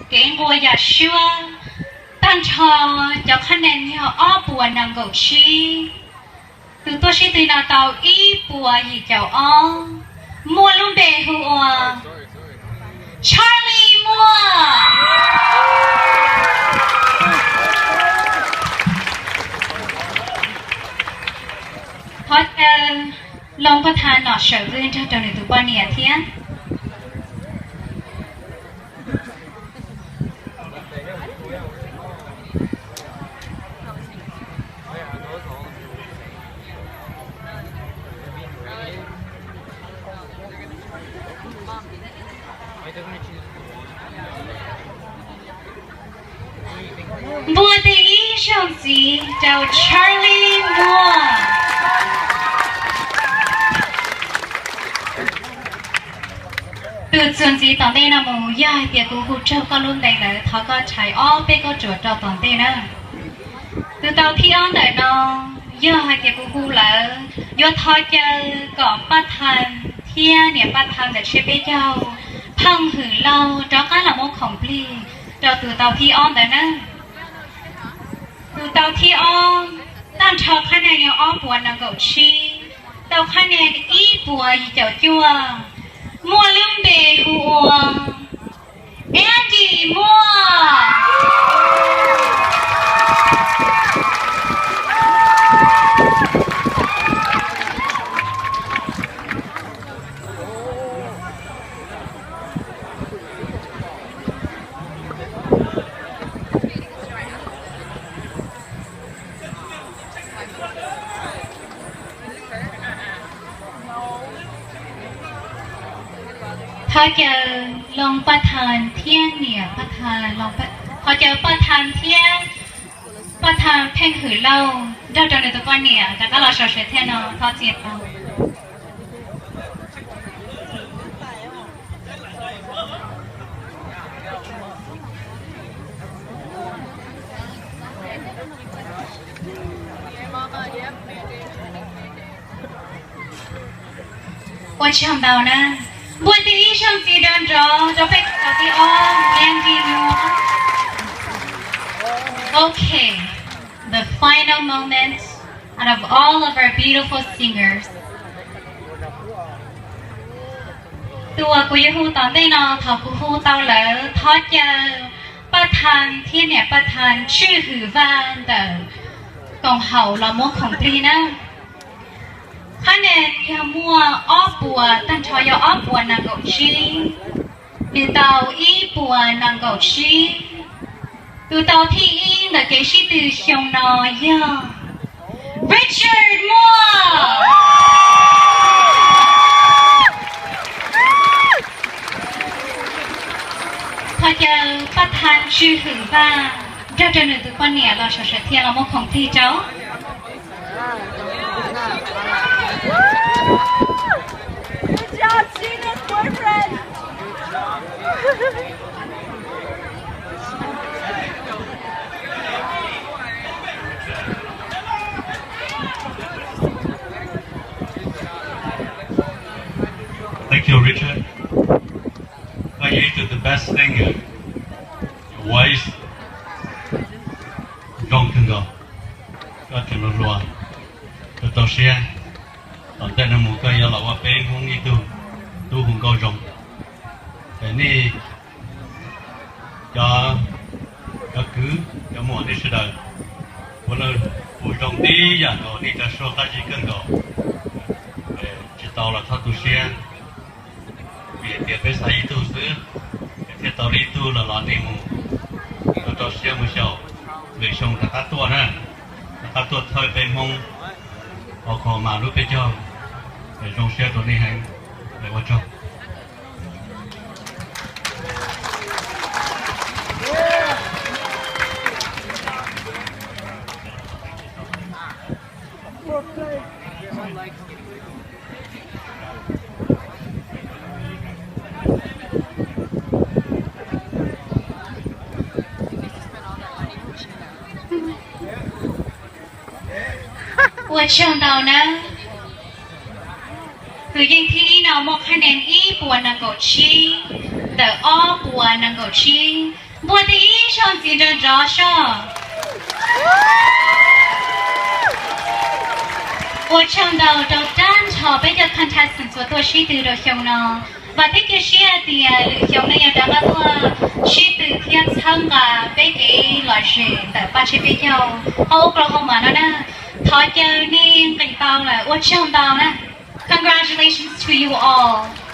Kev nqua yam suab tag nrho cov qhab nees yog ob puas nees nkaum tsib. Tus tuaj sib tw no tau ib puas yim caum ob, muaj lub npe hu ua Charlie Muaj. Thov caw Looj Paj Tha Nom Sawm Vwj nrog rau nws tus poj niam thiab. Npuaj tij ib zaug ntxiv rau Charlie Muaj. Tus txuas ntxiv tom ntej no mus, yog hais tias kuv hu raug koj lub npe lawm, thov koj rhais ob peb kauj ruam rau tom ntej na. Tus tau thib ob ntawm no, yog hais tias kuv hu lawm, yuav thov caw kom Paj Tha thiab niam Paj Tha ntawm tsiab peb caug, Pheej Hwm Lauj, rov qab los muab khoom plig rau tus tau thib ob ntawd na. Tus tau thib ob, tag nrho qhab nees yog ob puas nees nkaum tsib, tau qhab nees ib puas yim caum cuaj, muaj lub npe hu ua Andy Muaj. Thov caw Looj Paj Tha thiab niam Paj Tha, thov caw Paj Tha thiab Paj Tha Pheej Hwm Lauj nrog rau nws tus poj niam rov qab los sawv sawv thiab no, thov txim ntau. Ua tsaug ntau na. Npuaj tij ib zaug ntxiv nrov nrov rau peb tus tau thib ob, Andy Muaj. Okay, the final moments out of all of our beautiful singers. Tus uas kuv yuav hu tom ntej no, thaum kuv hu tau lawm, thov caw Paj Tha thiab niam Paj Tha Tswj Hwm Vaj ntawm koom haum los muab khoom plig na. Qhab nees yog muaj ob puas, tag nrho yog ob puas nees nkaum tsib, nws tau ib puas nees nkaum tsib. Tus tau thib ib ntawm kev sib tw xyoo no yog Richard Muaj. Thov caw Paj Tha Tswj Hwm Vaj nrog rau nws tus poj niam los sawv sawv thiab los muab khoom plig rau. Thank you, Richard. Koj yog ib tug the best singer. Your voice zoo kawg nkaus. Koj tseem hluas hluas, koj rau siab. Tom ntej no mus koj yuav los ua peb Hmoob ib tug tub hu nkauj zoo. Es nej cov, cov kwv cov muam nej sawv daws, ua zoo tib yam nkaus nej cov suab qab zib kawg nkaus. Tsis tau los txhob tu siab, vim tias peb xaiv ib tug xwb, thiaj tau ib tug los los nej mus, rau rau siab mus xyaum, lwm xyoo rov qab tuaj na, rov qab tuaj thawj peb Hmoob, Oklahoma lub peb caug. Zoo siab rau nej heev, ua tsaug. Ua tsaug ntau nawb. Tus yeej thib ib no muaj qhab nees ib puas nees nkaum tsib ntawm ob puas nees nkaum tsib. Npuaj tib zaug ntxiv nrov nrov soj. Ua tsaug ntau rau tag nrho peb cov contestants uas tuaj sib tw rau xyoo no. Vam thiab cia siab tias lwm xyoo nej yuav rov qab tuaj sib tw thiab txhawb nqa peb kev lom zem ntawm paj tsib peb caug hauv Oklahoma no na. Thov caw nej nqis tau lawm, ua tsaug ntau na. Congratulations to you all.